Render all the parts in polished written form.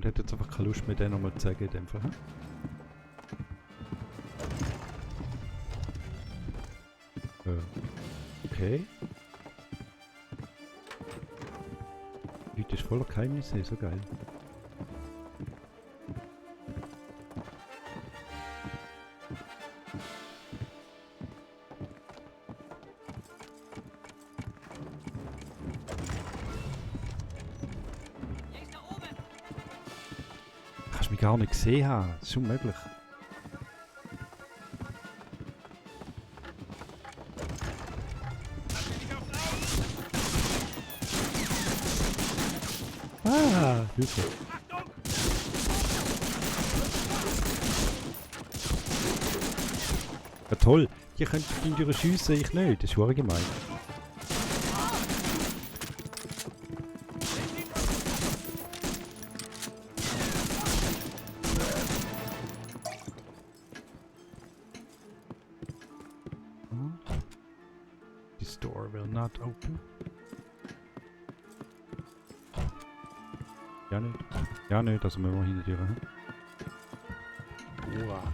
Und hätte jetzt einfach keine Lust mehr, den nochmal zu sagen in dem Fall. Okay. Heute ist voller Geheimnisse, so geil. Kannst du mich gar nicht gesehen haben, das ist unmöglich. Ah, Hilfe. Ja toll, die könnt in die schiessen, ich nicht, das ist wirklich gemein. This door will not open. Ja nicht. Ja nicht, also müssen wir hinter dir hin. What?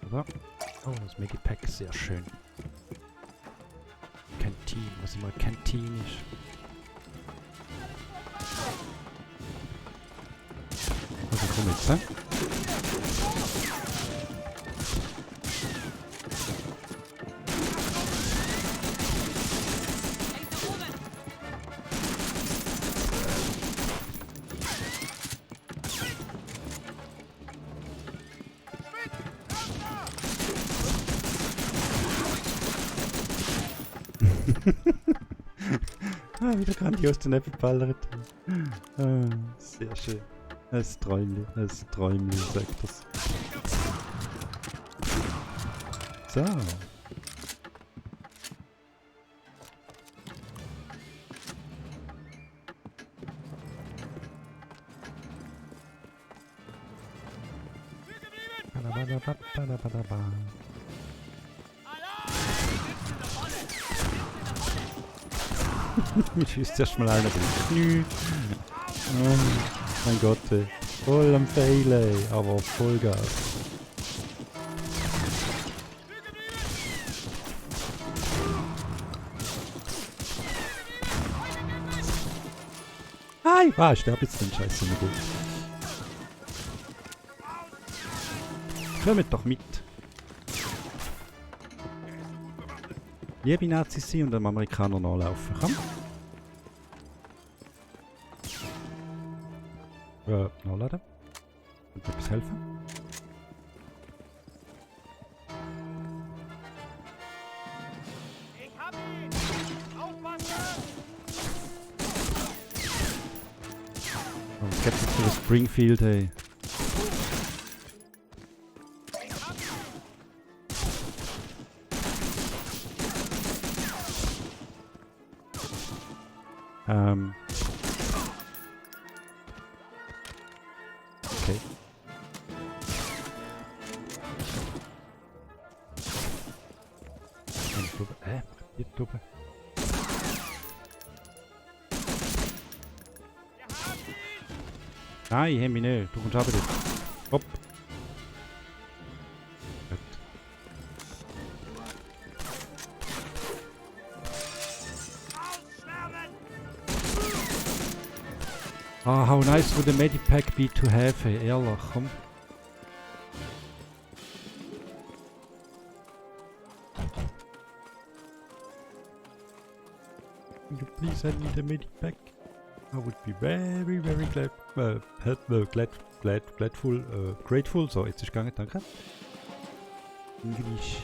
So. Oh, das Medipack ist sehr schön. Canteen, was immer Canteen ist. Also komm jetzt, hä? Wieder grandios daneben geballert. Sehr schön. Ein Träumchen, sagt das. So. Mich schießt erst mal einer durch die Knie. Oh, mein Gott, ey. Voll am Fail, ey. Aber Vollgas. Hi! Ah, ich sterbe jetzt den Scheiß nicht gut. Kommt doch mit. Liebe Nazis sein und dem Amerikaner nachlaufen. Komm. Nachladen. Und etwas helfen. Ich hab ihn! Aufpassen! Oh, Captain für das Springfield, hey. Okay. Hier drüber. Nein, ich hab mich nicht. Du kommst auch wieder. Hopp. Gut. Ah, how nice would the Medipack be to have, ey. Ehrlich, komm. Can you please send me the Medipack? I would be very, very grateful. So, jetzt ist gegangen, danke. Englisch.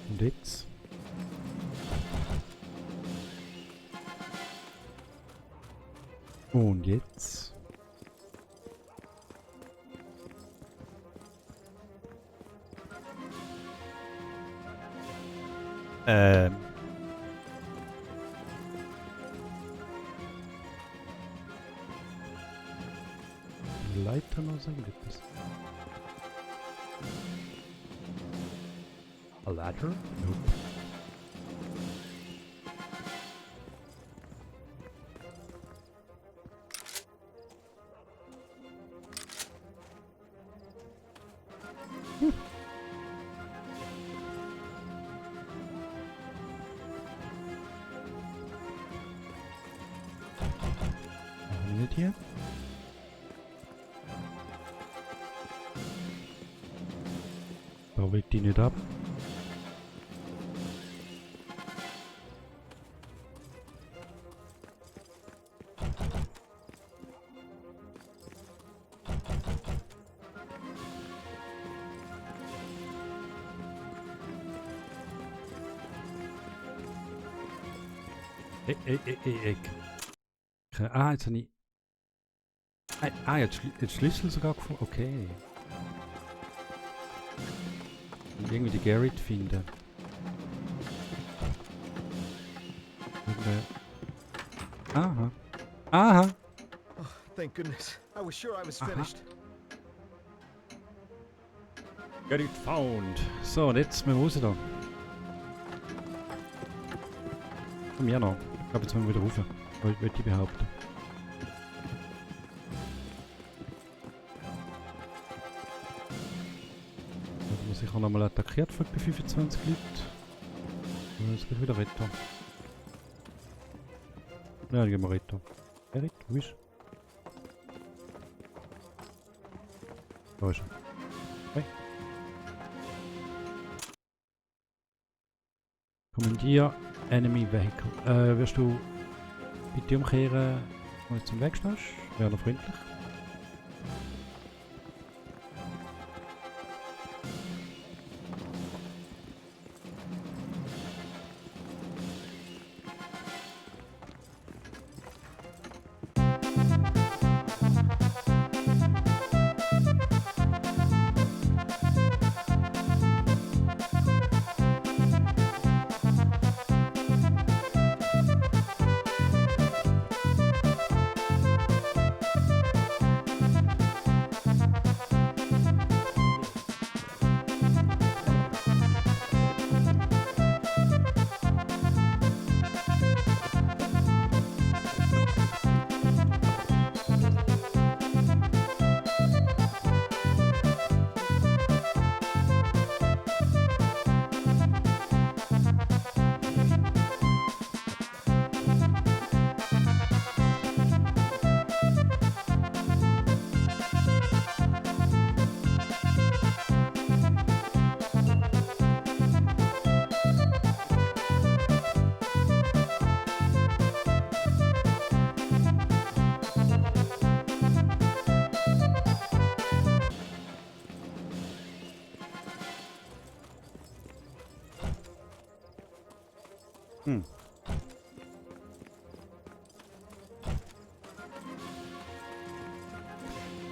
Und jetzt? Und jetzt? was irgendetwas? A ladder? Nope. Nicht hier? Da will die nicht ab. Ah, jetzt habe ich... jetzt Schlüssel sogar gefunden. Okay. Und irgendwie die Garrett finden. Aha. Aha. Oh, thank goodness. I was sure I was finished. Garrett found. So, und jetzt müssen wir raus da. Komm her noch. Ich glaube, jetzt müssen wir wieder rauf. Wollte ich behaupten. Da muss ich auch nochmal attackiert von bei 25 Leuten. Und jetzt gleich wieder retten. Ja, dann gehen wir retten. Gerrit, wo ist er? Da ist er. Hey. Kommandier Enemy Vehicle. Wirst du bitte umkehren, wenn du zum Weg stehst? Wäre noch freundlich.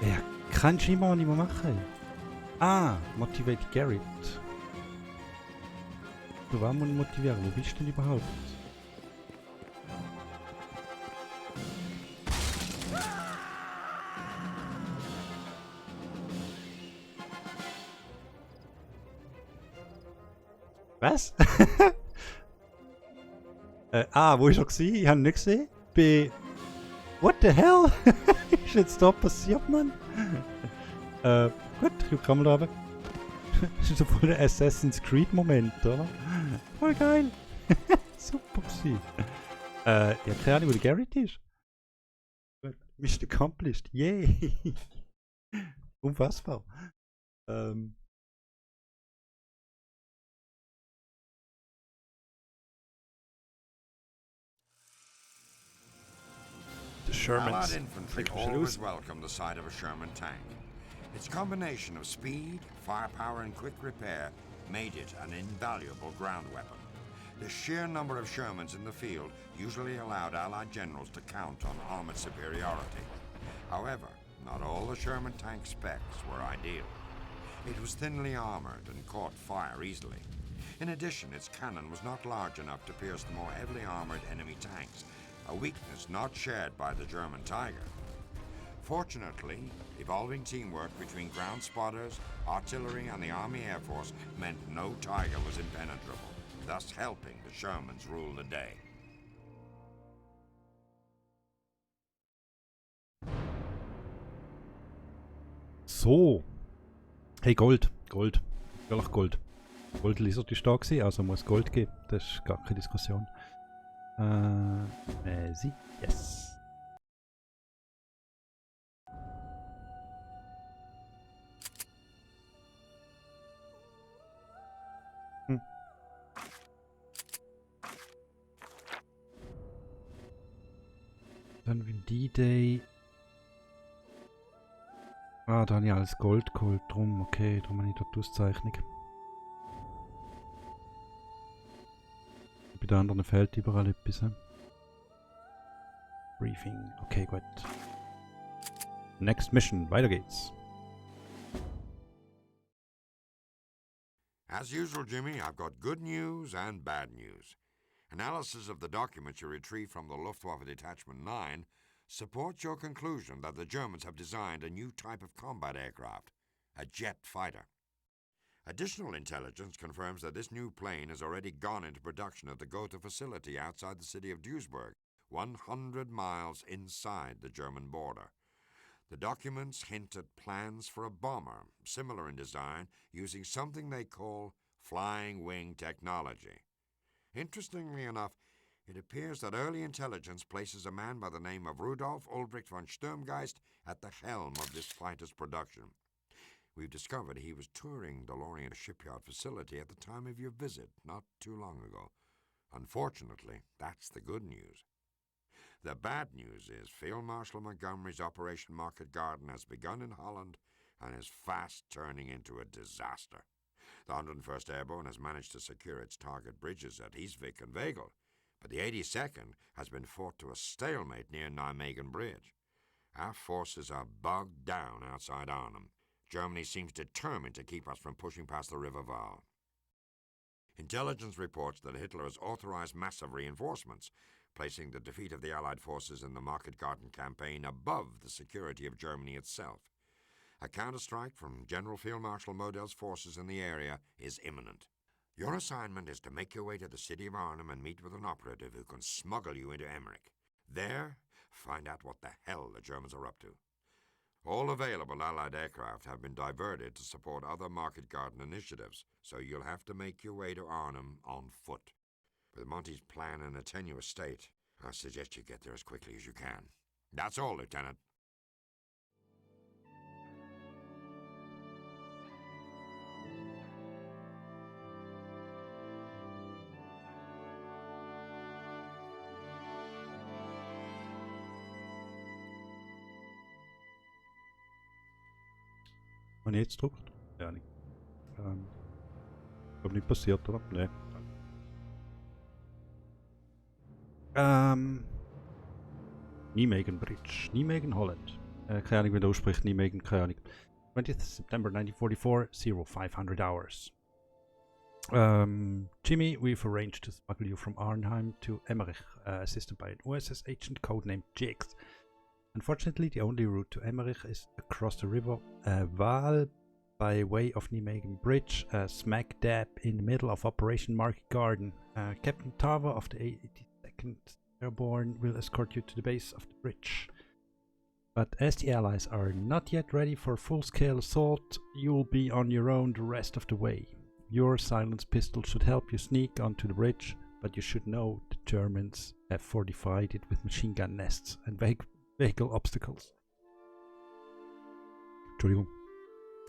Ja, kannst du immer nicht mehr machen. Ah, Motivate Garrett. Du warst mal motivieren. Wo bist du denn überhaupt? Was? Wo ist er gewesen? Ich habe ihn nicht gesehen. What the hell? Ist jetzt da passiert, Mann? Gut, ich kann mal runter. Das ist so voll der Assassin's Creed Moment, oder? Voll geil. Super gewesen. Ja, keine Ahnung, wo der Garrett ist. Mission accomplished. Yay. Unfassbar. The Shermans. Allied infantry always welcome the sight of a Sherman tank. Its combination of speed, firepower, and quick repair made it an invaluable ground weapon. The sheer number of Shermans in the field usually allowed Allied generals to count on armored superiority. However, not all the Sherman tank specs were ideal. It was thinly armored and caught fire easily. In addition, its cannon was not large enough to pierce the more heavily armored enemy tanks, a weakness not shared by the German Tiger. Fortunately, evolving teamwork between ground spotters, artillery, and the Army Air Force meant no Tiger was impenetrable, thus helping the Shermans rule the day. So. Hey, Gold. Gold. Natürlich Gold. Gold Lizard ist da gewesen, also muss Gold geben. Das ist gar keine Diskussion. Sie? Yes. Dann wie D-Day. Ah, da habe ich alles Gold geholt. Drum, okay, drum habe ich dort die Auszeichnung. Bei den anderen fehlt überall etwas. Briefing. Okay, gut. Next Mission. Weiter geht's. As usual, Jimmy, I've got good news and bad news. Analysis of the documents you retrieved from the Luftwaffe Detachment 9 supports your conclusion that the Germans have designed a new type of combat aircraft, a jet fighter. Additional intelligence confirms that this new plane has already gone into production at the Gotha facility outside the city of Duisburg, 100 miles inside the German border. The documents hint at plans for a bomber, similar in design, using something they call flying wing technology. Interestingly enough, it appears that early intelligence places a man by the name of Rudolf Ulbricht von Sturmgeist at the helm of this fighter's production. We've discovered he was touring the Lorient shipyard facility at the time of your visit, not too long ago. Unfortunately, that's the good news. The bad news is Field Marshal Montgomery's Operation Market Garden has begun in Holland and is fast turning into a disaster. The 101st Airborne has managed to secure its target bridges at Eastwick and Wegel, but the 82nd has been fought to a stalemate near Nijmegen Bridge. Our forces are bogged down outside Arnhem. Germany seems determined to keep us from pushing past the River Waal. Intelligence reports that Hitler has authorized massive reinforcements, placing the defeat of the Allied forces in the Market Garden campaign above the security of Germany itself. A counterstrike from General Field Marshal Model's forces in the area is imminent. Your assignment is to make your way to the city of Arnhem and meet with an operative who can smuggle you into Emmerich. There, find out what the hell the Germans are up to. All available Allied aircraft have been diverted to support other Market Garden initiatives, so you'll have to make your way to Arnhem on foot. With Monty's plan in a tenuous state, I suggest you get there as quickly as you can. That's all, Lieutenant. Wenn ich jetzt drückt? Ja, nicht. Glaub nicht passiert, oder? Nee. Nijmegen Bridge. Nijmegen, Holland. Keine Ahnung, wie man ausspricht. Nijmegen, keine Ahnung. 20th September 1944, 0500 hours. Jimmy, we've arranged to smuggle you from Arnhem to Emmerich, assisted by an OSS agent codenamed Jigs. Unfortunately, the only route to Emmerich is across the river Waal by way of Nijmegen Bridge, smack dab in the middle of Operation Market Garden. Captain Tava of the 82nd Airborne will escort you to the base of the bridge. But as the Allies are not yet ready for full-scale assault, you'll be on your own the rest of the way. Your silence pistol should help you sneak onto the bridge, but you should know the Germans have fortified it with machine gun nests and vehicle obstacles. Entschuldigung.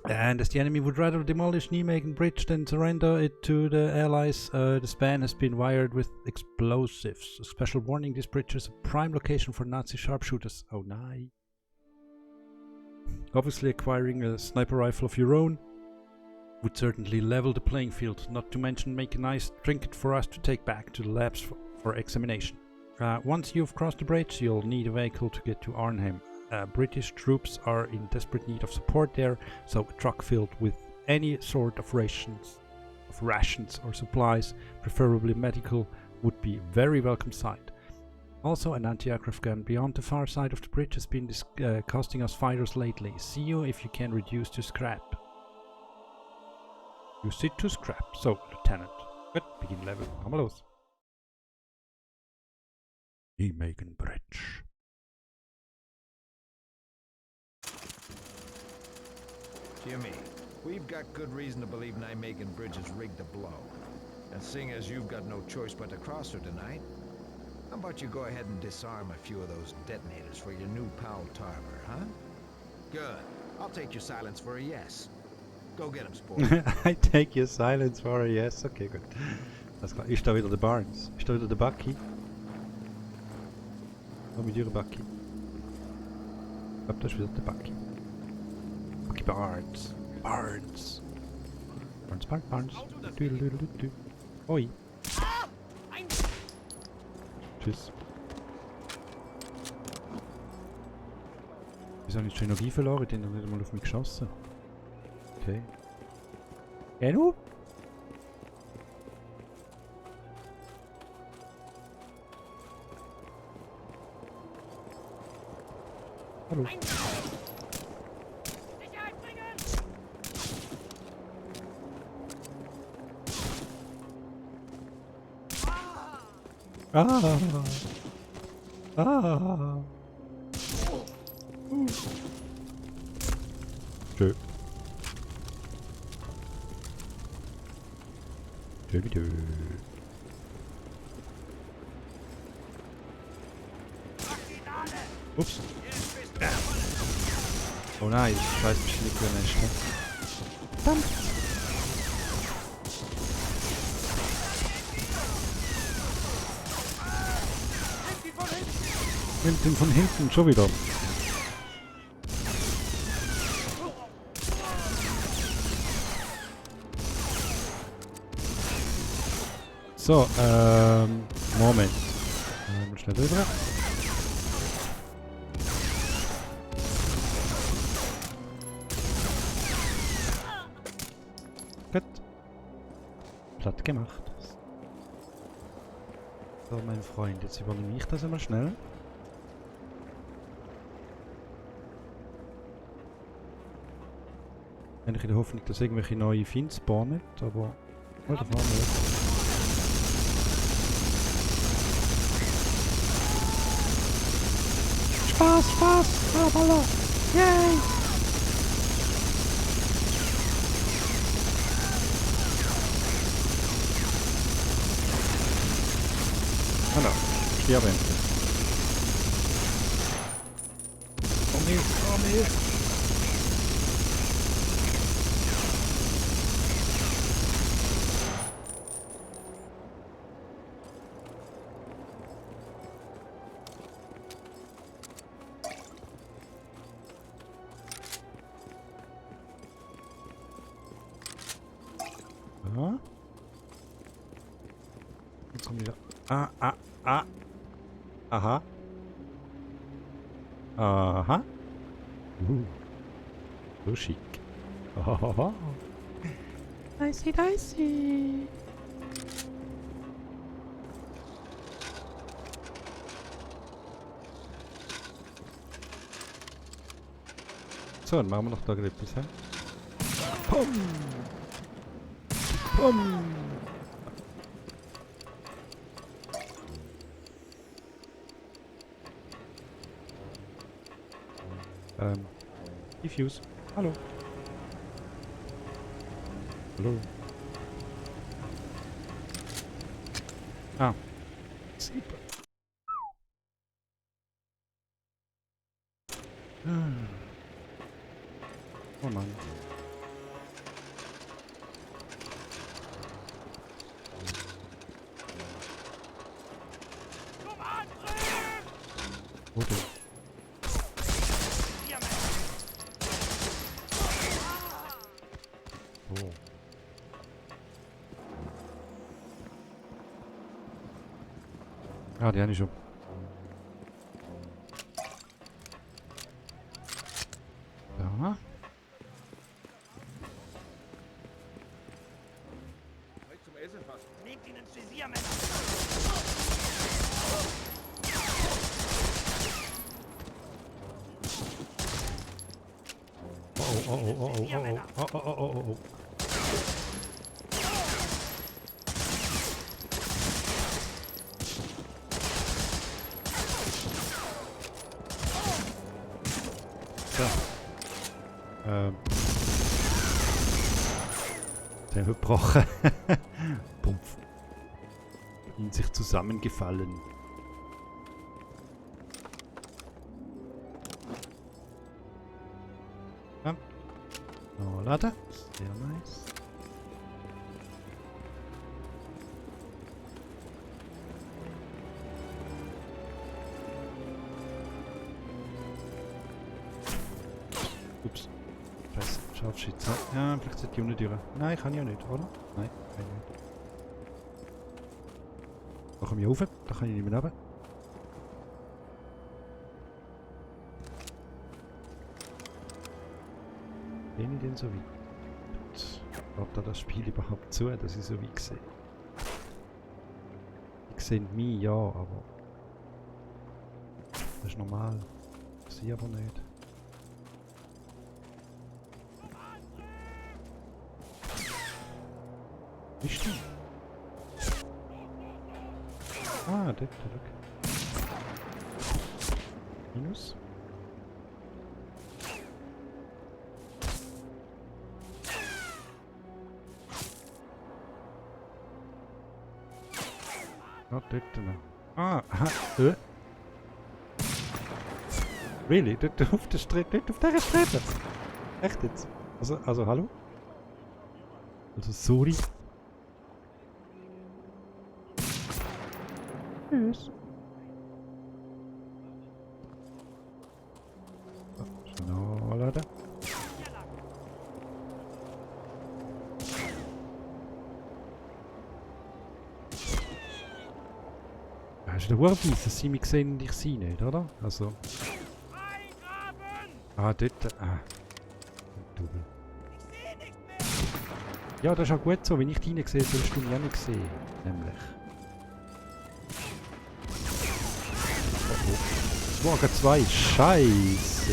And as the enemy would rather demolish Nijmegen Bridge than surrender it to the Allies, the span has been wired with explosives. A special warning, this bridge is a prime location for Nazi sharpshooters. Oh, nice. Obviously, acquiring a sniper rifle of your own would certainly level the playing field, not to mention make a nice trinket for us to take back to the labs for examination. Once you've crossed the bridge, you'll need a vehicle to get to Arnhem. British troops are in desperate need of support there, so a truck filled with any sort of rations or supplies, preferably medical, would be a very welcome sight. Also, an anti-aircraft gun beyond the far side of the bridge has been costing us fighters lately. See you if you can reduce to scrap. Use it to scrap. So, Lieutenant. Gut, begin Level. Haben wir los. Nijmegen Bridge. Jimmy, we've got good reason to believe Nijmegen Bridge is rigged to blow. And seeing as you've got no choice but to cross her tonight, how about you go ahead and disarm a few of those detonators for your new pal Tarver, huh? Good. I'll take your silence for a yes. Go get him, sport. I take your silence for a yes. Okay, gut. Alles klar. Ist da wieder der Barnes? Ist da wieder der Bucky? Komm mit dir, Bucky. Ich glaube, das ist wieder der Bucky. Bucky Barnes. Barnes. Barnes, Barnes, Barnes. Düdelüdelüdelü. Oi. Tschüss. Wieso habe ich schon Energie verloren? Die haben noch nicht einmal auf mich geschossen. Okay. Hallo? Hallo. Sicherheit bringen! Ah. Ah. Tschö. Tschö. Ups. Oh nein, ich weiß mich nicht mehr nicht. Verdammt. Nimmt ihn von hinten schon wieder. So, Moment. Mal schnell drüber. Gut. Platt gemacht. So, mein Freund, jetzt übernehme ich das einmal schnell. Eigentlich in der Hoffnung, dass irgendwelche neue Fins spawnen, aber... Oh, da fahren wir jetzt. Spaß, Spaß! Hallo! Yay! Hallo, stirb endlich. Komm her, komm her! Ja. Jetzt kommen wieder. Aha. Aha. So schick. Oh. Dicey, dicey. So, dann machen wir noch da etwas, hä? Pum! Pum! Diffuse. Hallo. Hallo. Ah. Super. Oh Mann. Zum Angriff! Wo denn? Oh. Ah, die habe ich schon. Ja. Zum Essen fast. Nehmt ihn ins Visier, Männer! oh. So. Der hat gebrochen. Pumpf. In sich zusammengefallen. Ja. So, laden. Sehr nice. Ups. Scheiße. Scharfschütze. Ja, vielleicht sollte ich unten durch. Nein, kann ich ja nicht, oder? Nein, kann ich nicht. Da komme ich rauf. Da kann ich nicht mehr runter. Bin ich denn so weit? Lässt da das Spiel überhaupt zu, dass ich so weit sehe? Ich sehe mich, ja, aber... Das ist normal. Ich sehe aber nicht. Wie stimmt? Ah, dort. Minus. Ah, dort noch. Ah, aha, Really? Dort auf der Strecke? Dort auf dieser Strecke? Echt jetzt? Also hallo? Also, sorry. Tschüss. Schnell laden. Hast du den Wurf weiss, dass sie mich sehen und ich sie nicht, oder? Also... Ah, dort... Ah. Double. Ja, das ist auch gut so. Wenn ich die nicht sehe, sollst du mich auch nicht sehen. Nämlich. Morgen 2. Scheiße.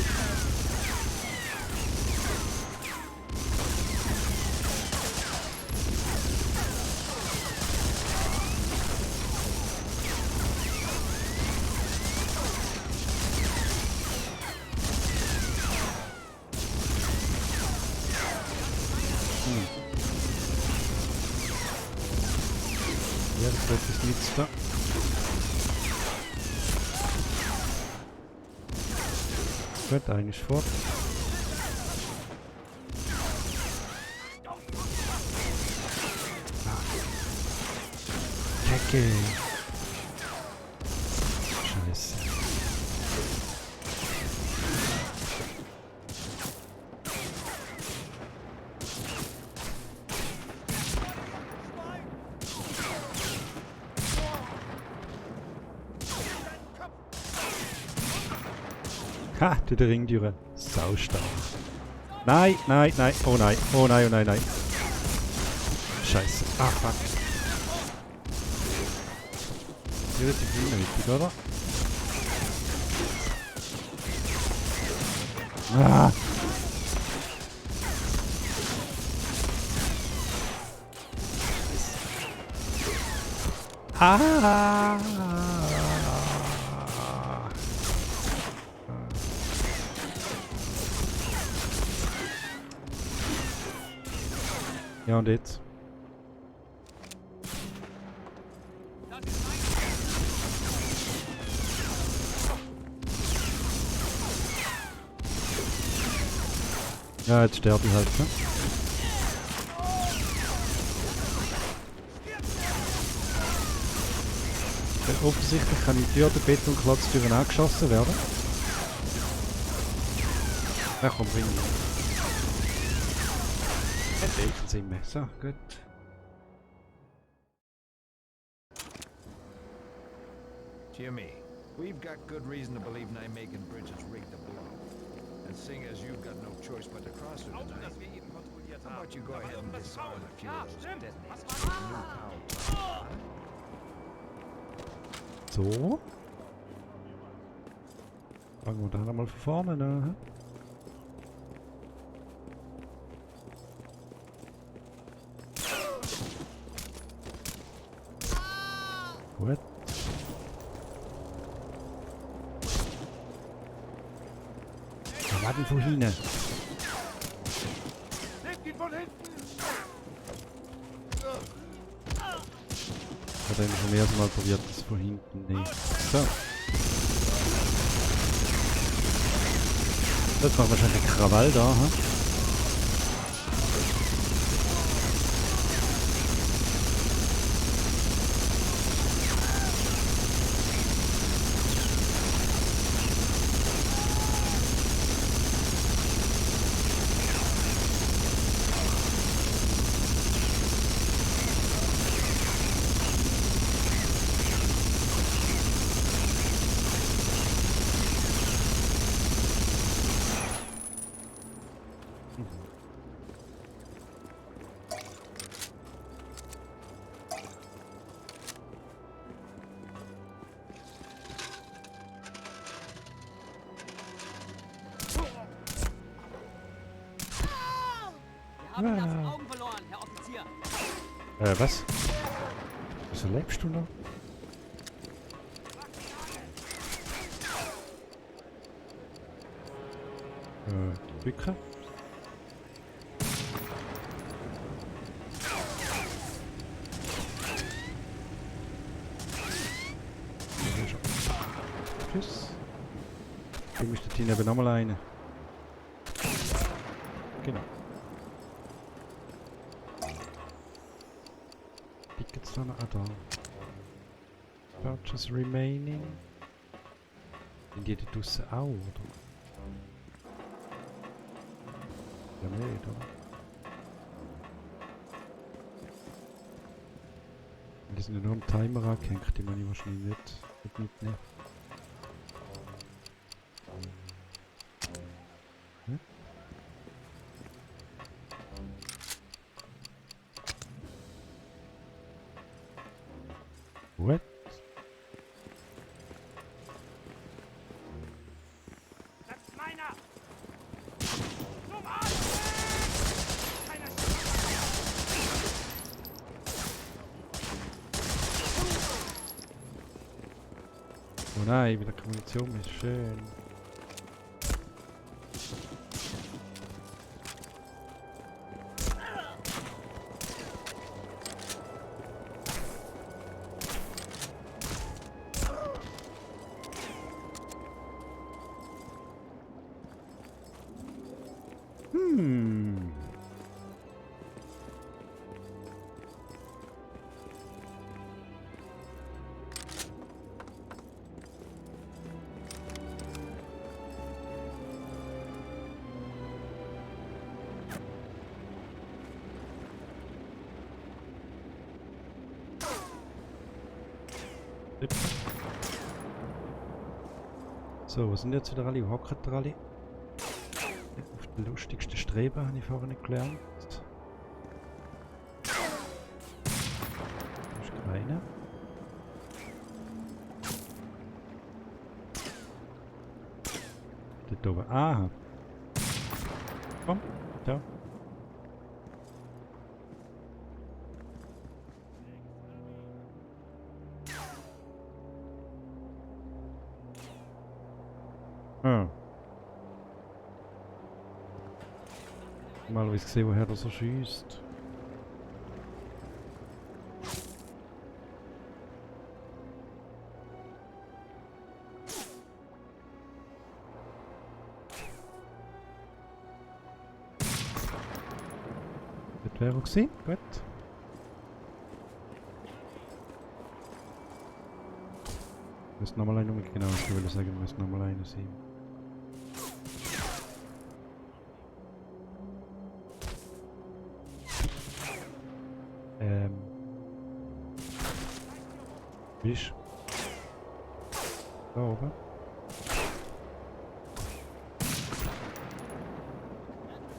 Ja, das wird es nichts da. Gut, eigentlich fort. Kacke. Scheiße. Ha, der Ring durch. Saustark. Nein. Oh nein. Scheiße. Ah, fuck. Relativ unnötig, oder? Ah. Ah. Ja, und jetzt? Ja, jetzt sterbe ich halt, ne? Offensichtlich kann die Tür der Betonklatztüren auch geschossen werden. Ja, komm, bring mich. Jetzt sind wir. So, gut. Jimmy, we've got good reason to believe Nijmegen Bridge is rigged to blow. And seeing as you've got no choice but to cross her tonight, how about you go ahead and disarm a few of those detonators with the new power plant, huh? So. Fangen wir da nochmal von vorne an. Gut. Was war denn von hinten? Nehmt ihn von hinten! Ich habe eigentlich schon erst mal probiert, das von hinten nicht. So. Das macht wahrscheinlich Krawall da, hm? Wir haben ihn aus den Augen verloren, Herr Offizier. Was? Wieso lebst du noch? Bücker? Tschüss. Ich müsste die eben nochmal eine. Genau. Tickets dann da. Purchase remaining. Sind die da draussen auch, oder? Ja, nicht, oder? Die sind ja nur am Timer angehängt, die muss ich wahrscheinlich nicht mitnehmen. Hm? What? Das ist meiner! Zum Arsch! Keine Oh nein, wieder Munition ist schön. So, was sind jetzt wieder alle? Wo hocken ihr alle? Auf den lustigsten Streben habe ich vorher nicht gelernt. Da ist keiner. Dort oben. Aha. Komm, da. Ah. Mal gesehen, woher er so schießt. Das wäre auch gewesen. Gut. Müssen nochmal einer genau, ich würde sagen, müssen nochmal einer sein. Bist da oben?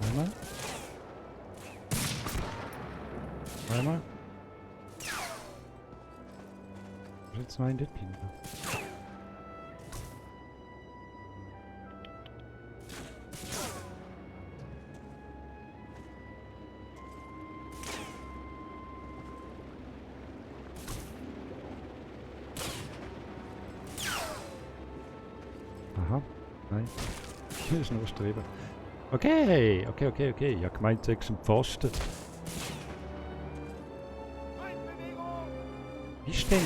Einmal. Einmal. Jetzt noch ein dort hinten. Nein. Das ist nur Streben. Okay, okay. Ja, gemeint, du hättest einen Pfosten. Feindbewegung! Wie ist denn?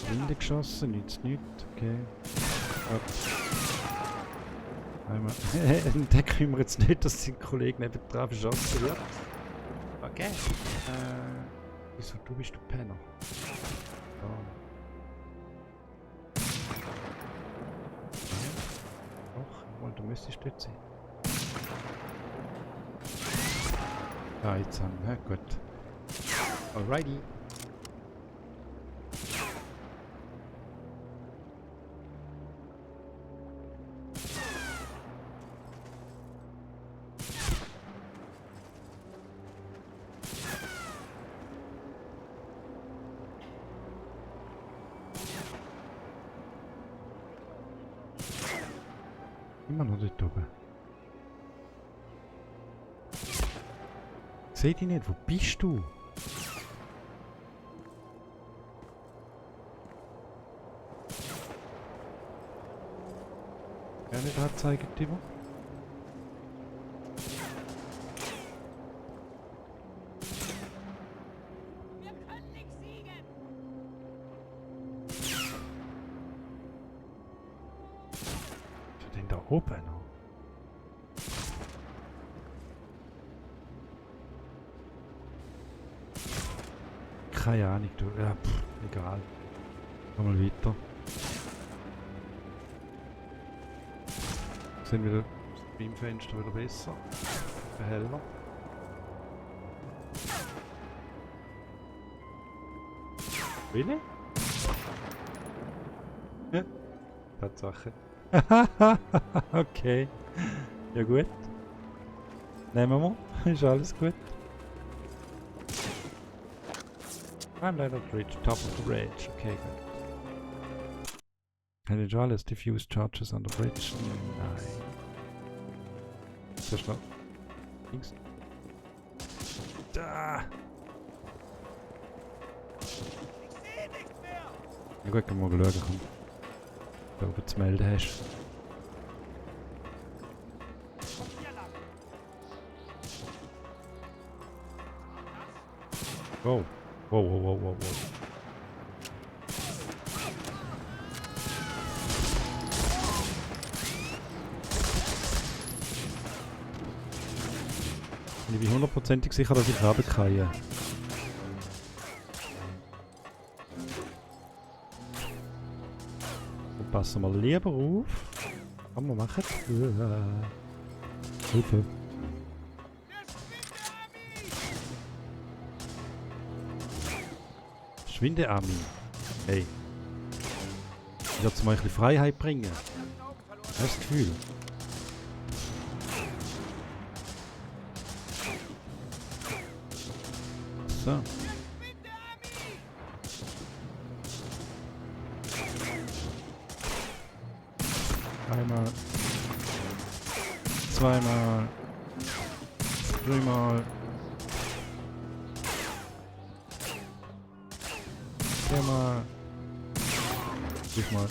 Winde geschossen, nichts. Okay. Einmal. Der kümmert jetzt nicht, dass sein Kollege neben dran verschossen wird. Okay. Wieso du bist du Penner? Oh. Doch, wohl, du müsstest dort sein. Ah, jetzt haben wir. Gut. Alrighty. Immer noch dort oben. Seh dich nicht, wo bist du? Wer nicht anzeigen, Timo? Wir können nicht siegen. Was ist denn da oben noch? Keine Ahnung, du. Ja, egal. Mal weiter. Sind wieder das Beamfenster wieder besser. Heller. Really? Ja. Tatsache. Okay. Ja gut. Nehmen wir. Ist alles gut. I'm not at the top of the bridge. Okay, good. Can you alles diffuse charges on the bridge? Nein. Sehr schnell. Links. Da! Ich sehe nichts mehr! Ja gut, können wir mal schauen, komm. Da oben zu melden hast. Hier lang! Wow. Wow. Ich bin hundertprozentig sicher, dass ich runterkalle. Und passen wir lieber auf. Kann man machen. Hilfe. Schwinde Ami. Hey. Ich werde mal ein bisschen Freiheit bringen. Hast du das Gefühl? So. Einmal. Zweimal. Dreimal. Viermal. Fünfmal.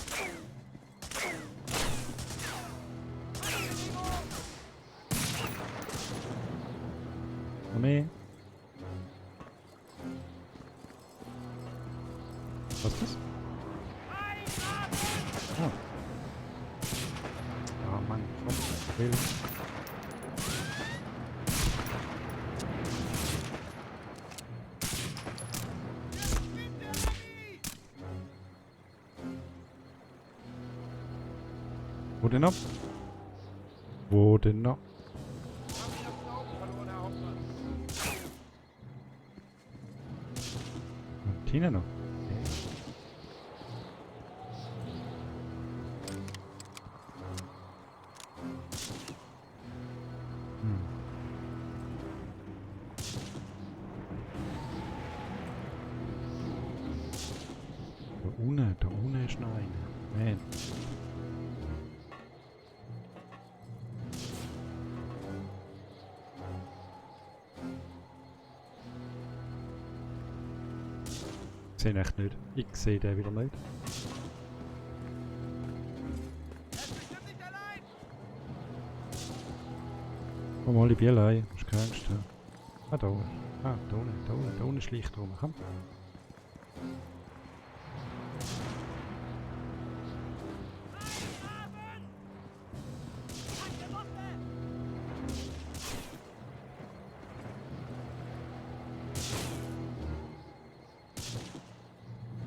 Armee. Was ist das? Oh. Oh Mann, komm, will. Wo denn noch? Wo denn noch? Und Tina noch. Da unten ist noch einer. Man. Ich sehe ihn echt nicht. Ich sehe den wieder nicht. Er ist bestimmt nicht allein! Komm mal, ich bin allein. Musst keine Angst haben. Ah, da unten. Ah, da unten, da unten, da unten schleicht rum. Komm.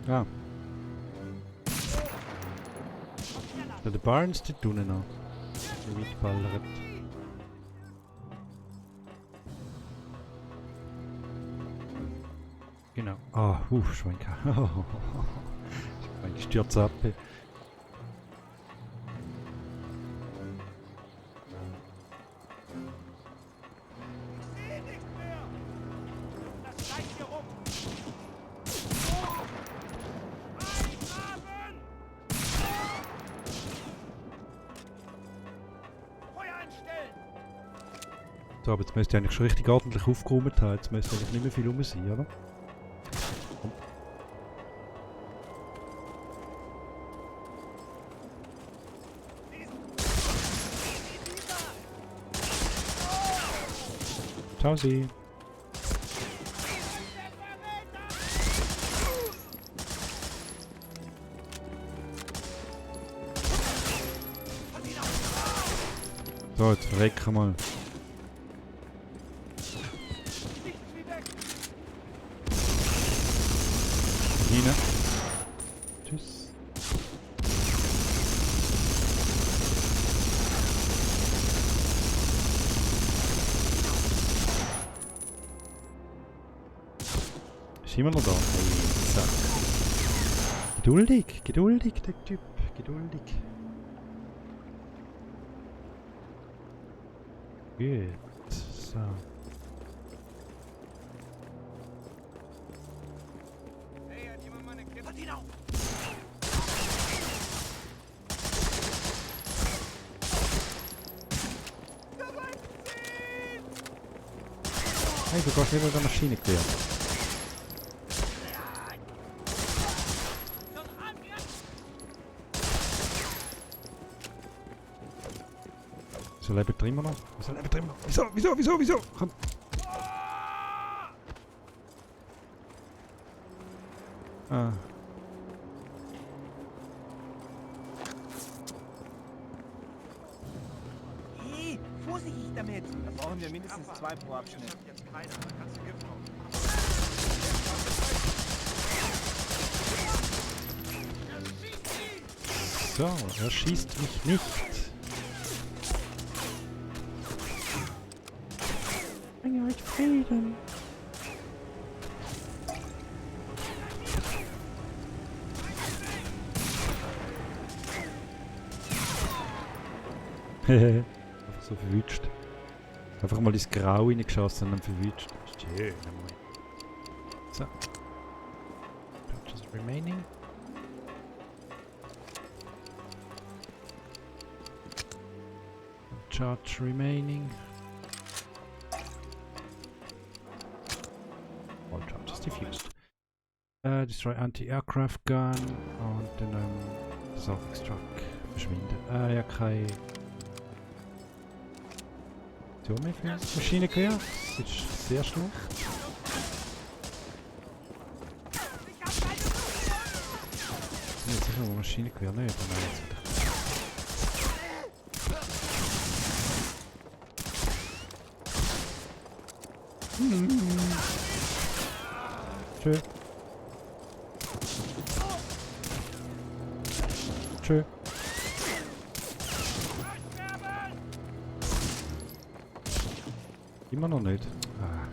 Ah. Ja, der Barnes, die tun noch. Die weit ballert. Genau. Ah, Schwenker. Schwenker stürzt ab. Ich sehe nichts mehr! Das schleicht hier rum! Eingraben! Feuer einstellen! So, aber jetzt müsste ich eigentlich schon richtig ordentlich aufgeräumt haben. Jetzt müsste eigentlich nicht mehr viel rum sein, oder? Komm. Ciao, Sie. So, jetzt verrecken wir mal. Nichts wie weg! Hinein. Tschüss. Ist immer noch da. Hey, zack. Geduldig, geduldig, der Typ. Geduldig. Gut. So. Hey, hat jemand mal eine Kippe? Patinau! Hey, du gehst nicht mit der Maschine quer. Wieso lebt er immer noch? Wieso lebt er immer noch? Wieso? Komm. Ah. Hey, vorsichtig damit! Da brauchen wir mindestens 2 pro Abschnitt. Jetzt keiner, dann kannst du Gift drauf. So, er schießt mich nicht. Bring euch Frieden. Einfach so verwünscht. Einfach mal ins Grau reingeschossen und dann verwünscht. Schön, einmal. So. Just remaining. Charge remaining. All charges diffused. Destroy anti-aircraft gun und dann Versorgungstruck verschwinden. Ja, kein mehr für Maschinengewehr. Das ist sehr schlecht. Ich bin jetzt sicher, wo Maschinengewehr nicht. Nein, jetzt wieder. Tschö. Tschö. Immer noch nicht. Ah.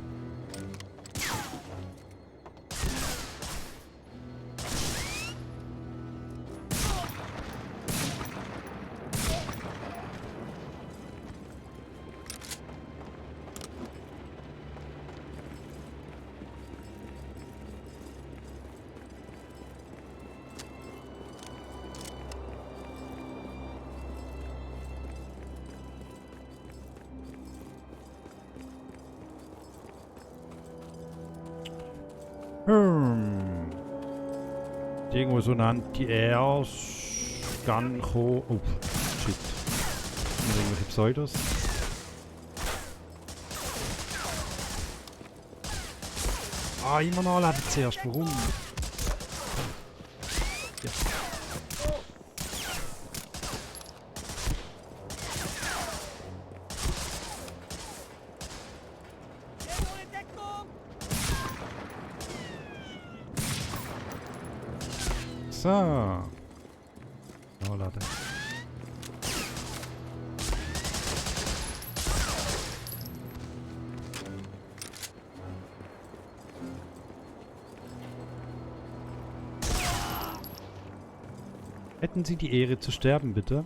irgendwo so ein Anti-Air-Gun kommen. Oh, shit. Und irgendwelche Pseudos. Ah, immer nachladen zuerst. Warum? Ja. Ohne Deckung! So. Nachladen. Hätten Sie die Ehre zu sterben, bitte?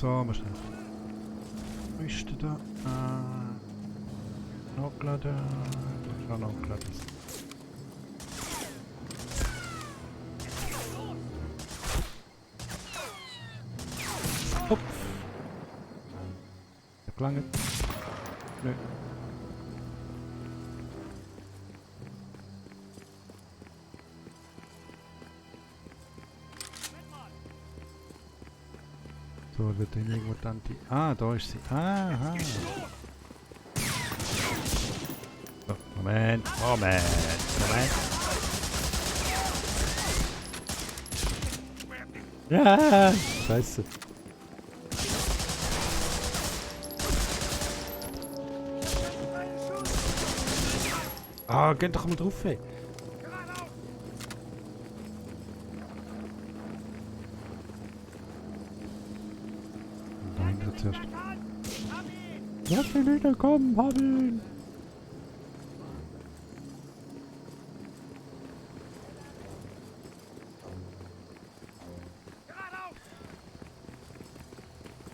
So, mal schnell. Rüste da. Nachladen. Ja, nachladen. Hopp. Hat gelangt. Nö. So, wird denn irgendwo dann die... Ah, da ist sie. Aha. So, Moment. Ja, scheiße. Ah, geht doch mal drauf, ey. Nein, das zuerst. Lass die Leute kommen, hab ihn!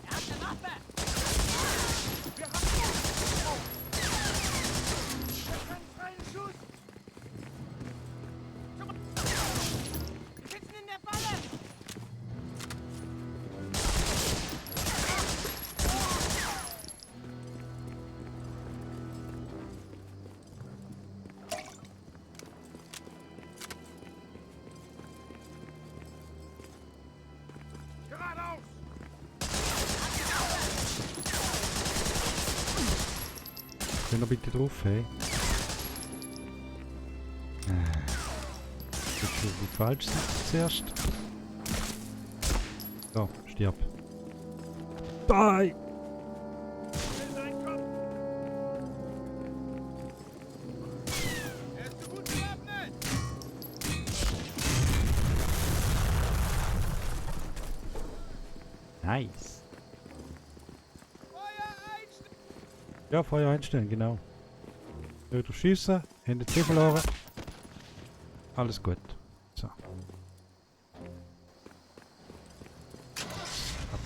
Erste Waffe! Wir haben keinen freien Schuss! Sitzen in der Falle! Geradeaus! Geh noch bitte drauf, hey. Jetzt die falsch zuerst. So, stirb. Die! Er ist so gut gewappnet! Nice. Feuer einstellen! Ja, Feuer einstellen, genau. Wieder schießen, Hände zu verloren. Alles gut. So. Ab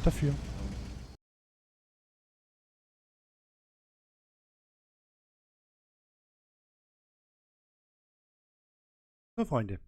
dafür. So, Freunde.